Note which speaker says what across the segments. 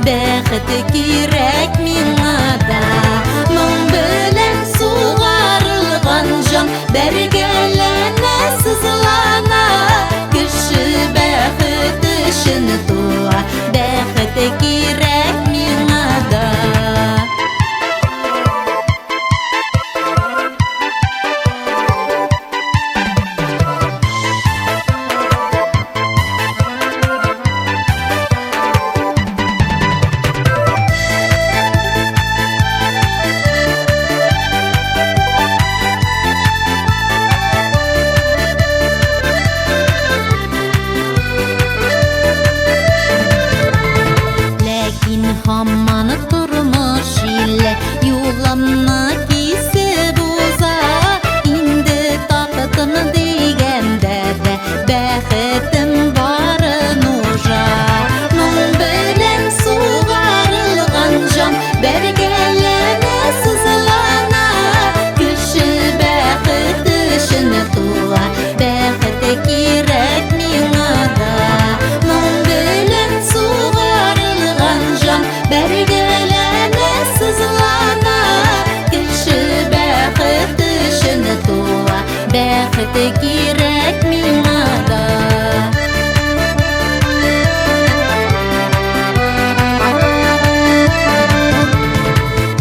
Speaker 1: Бәхет кирәк миңа да. Моң белән сугарылган җан бәргәләнә, сызлана. Кеше бәхет өчен туа, бәхет кирәк миңа да. Ләкин һаман тормыш җиле юлымны кисеп уза. Инде таптым дигәндә дә бәхетем бары нужа. Моң белән сугарылган җан бәргәләнә, сызлана. Кеше бәхет өчен туа, бәхет кирәк миңа да. Моң белән сугарылган җан бәргәләнә, сызлана. Кеше бәхет өчен туа, бәхет кирәк миңа да.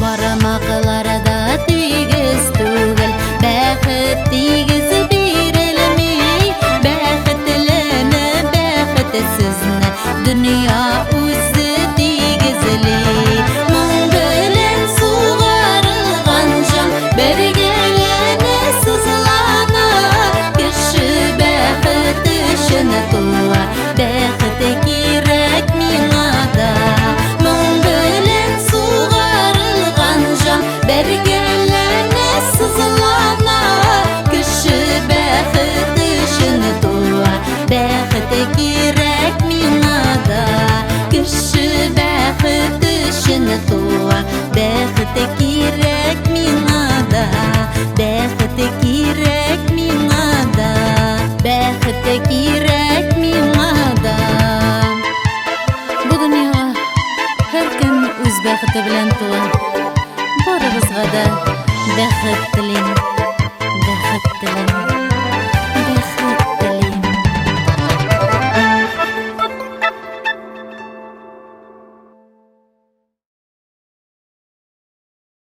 Speaker 1: Бармаклар да тигез түгел, бәхет тигез бирелми. Бәхетлене, бәхетсезне дөнья үзе тигезли. Моң белән сугарылган җан бәргәләнә, сызлана. Кеше бәхет өчен туа, бәхет кирәк миңа да. Моң белән сугарылган җан бәргәләнә, сызлана. Кеше бәхет өчен туа, бәхет кирәк миңа да. Кеше бәхет өчен туа, бәхет кирәк миңа да. Бәхет кирәк миңа да. Бәхет кирәк миңа да. Бу дөньяга һәркем үз бәхете белән туа. Барыбызга да бәхет телим. Бәхет телим.